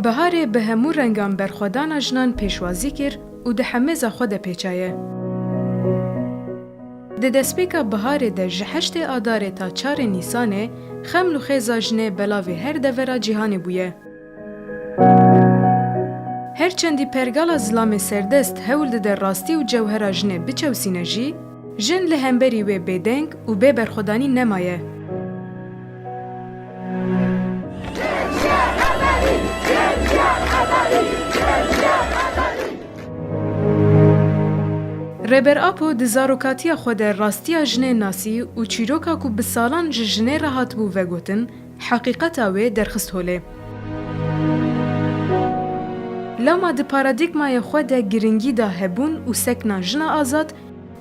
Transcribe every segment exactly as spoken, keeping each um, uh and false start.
Biharê bi hemû rengan berxwedana jinan pêşwazî kir û di hemêza xwe de pêçaye. Di destpêka biharê de ji heştê Adarê ta çarê Nîsanê, xeml û xêza jinê belavê her devera cîhanê bûye. Her çendî pergala zilamê serdest hewl dide rastî û cewhera jinê biçewsîne jî, jin li hemberî wê bêdeng û bê berxwedanî nemaye. Rêber Apo di zarokatiya xwe de rastiya jinê nasî û çîroka ku bi salan ji jinê re hatibû vegotin, heqîqeta wê derxist holê. Lewma di paradîgmayê xwe de giringî da hebûn û sekna jina azad,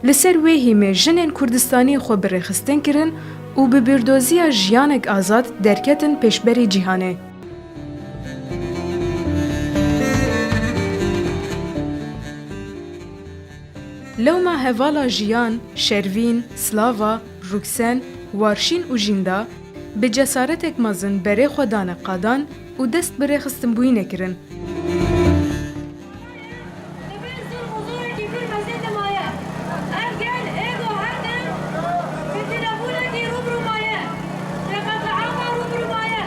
li ser wê hîmê jinên Kurdistanî xwe bi rêxistin kirin û bi bîrdoziya jiyanek azad derketin pêşberî cîhanê. Lewma hevala jiyan, Şervîn, Slava, Ruksen, Warşîn û Jînda bi cesaretek mezin berê xwe dane qadan û dest bi rêxistinbûyînê kirin. Li bin zulm û zorekî pir mezin dimaye. Ev gel êgo her dem bi telebûnekî rû bi rû maye. Bi qetliama rû bi rû maye.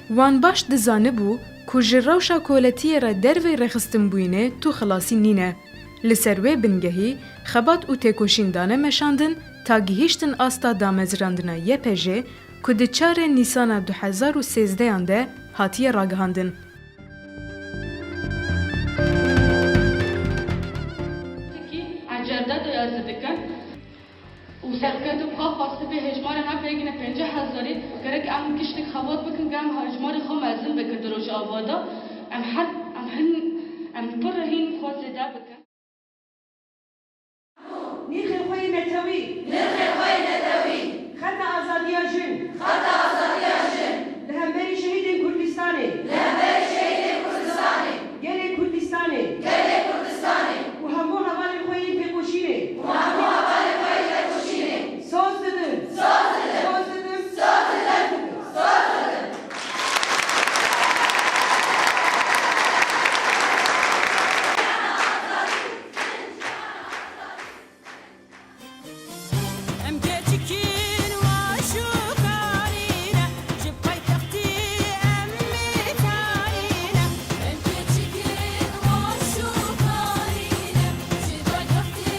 Wan baş dizanibû ku ji rewşa koletiyê re dervê rêxistinbûyînê tu xilasî nîne. Li ser wê bingehî xebat û têkoşîn dane meşandin ta gihîştin asta damezrandina Y P J ku di çarê Nîsana du hezar û sêzdehan de hatiye ragihandin. Tikî ecerde de ez dikin. Û serketî xwe xwestibê hejmarê ne pêgine pêncî hezarî, gerek em giştik xebat bikin, gerek hejmarê xwe mezin bikin di Rojava de. Em her, em hin, em pir hîn xwe zêde bikin. Nîxê xwe yê netewî. Nirxê xwe yê netewî. Xeta azadiya jin. Xeta azadiya jin. Li hemberî şehîdên Kurdistanê. Li hemberî şehîdên Kurdistanê. Gelê Kurdistanê. Gelê Kurdistanê. Û hemû hevalên xwe yên têkoşînê. Û hemû hevalên xwe yên têkoşînê. Soz didin. Soz didin. Soz didin. Soz didin. Soz didin. Em keçikîn weş û karî ne, ji paytextî em mêkarî ne. Em keçikîn weş û karî ne, ji paytextî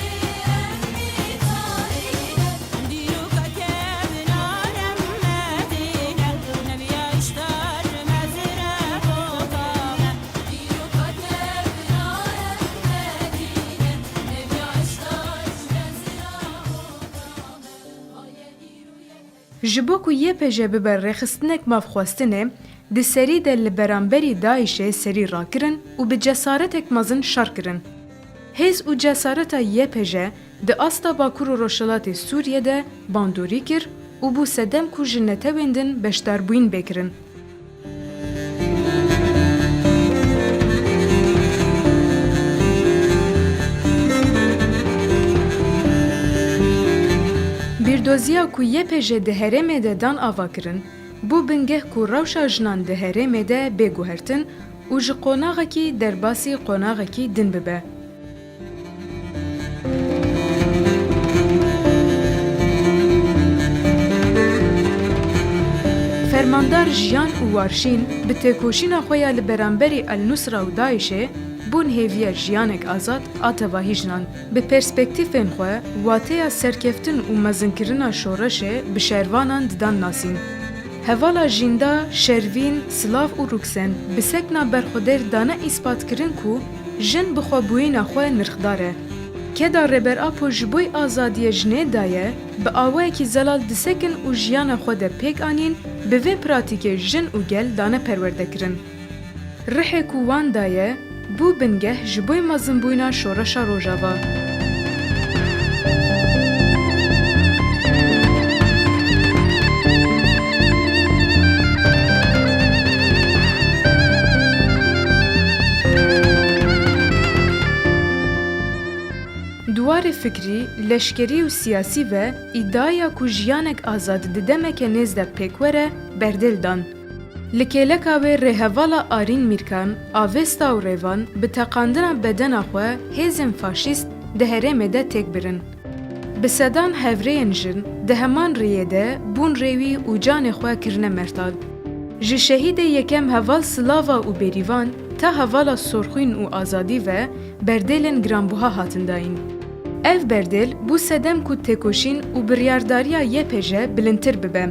em mêkarî ne. Dîroka kevnar em medî ne, neviya îştar mezre bota me. Dîroka kevnar em medî ne, neviya îştar mezre bota me. Ji bo ku Y P J bibe rêxistinek mafxwestinê, di serî de li beramberî DAIŞê serî rakirin û bi cesaretek mezin şer kirin. Hêz û cesareta Y P J di asta Bakur û Rojhilatê Sûriyê de bandorî kir û bû sedem ku ji netewên din beşdarbûyîn bê kirin. Bîrdoziya ku Y P J di herêmê de dan avakirin, bû bingeh ku rewşa jinan di herêmê de bê guhertin û ji qonaxekî derbasî qonaxekî din bibe. Fermandar Jiyan û Warşîn bi têkoşîna xwe ya li beramberî El Nusra û DAIŞê bûn hêviya jiyanek azad a tevahî jinan. Bi perspektîfên xwe, wateya serkeftin û mezinkirina şoreşê bi şervanan didan nasîn. Hevala Jînda, Şervîn, Silav û Ruksen bi sekna berxwedêr dane îspat kirin ku jin bi xwebûyîna xwe nirxdar e. Keda Rêber Apo ji boy azadiyê jinê daye, bi awayekî zelal disekin û jiyana xwe de pêk anîn, bi vê pratîkê jin û gel dane perwerdekirin. Rihê ku wan daye, bû bingeh ji boy mezinbûyîna şoreşa Rojava. Di warê fikrî, leşkerî û siyasî ve îdiaya ku jiyanek azad di demeke nêz de pêk were, berdêl dan. Li kêleka wê rêhevala Arîn Mîrkan, Avesta û Rêvan bi teqandina bedena xwe hêzên faşîst di herêmê de têk birin. Bi sedan hevrêyên jin di heman rêyê de bûn rêwî û canê xwe kirine mertal. Ji şehîdê yekem heval Silava û Bêrîvan ta hevala Sorxwîn û Azadî ve berdêlên giranbuha hatin dayîn. Ev berdêl bû sedem ku têkoşîn û biryardariya Y P J bilindtir bibe.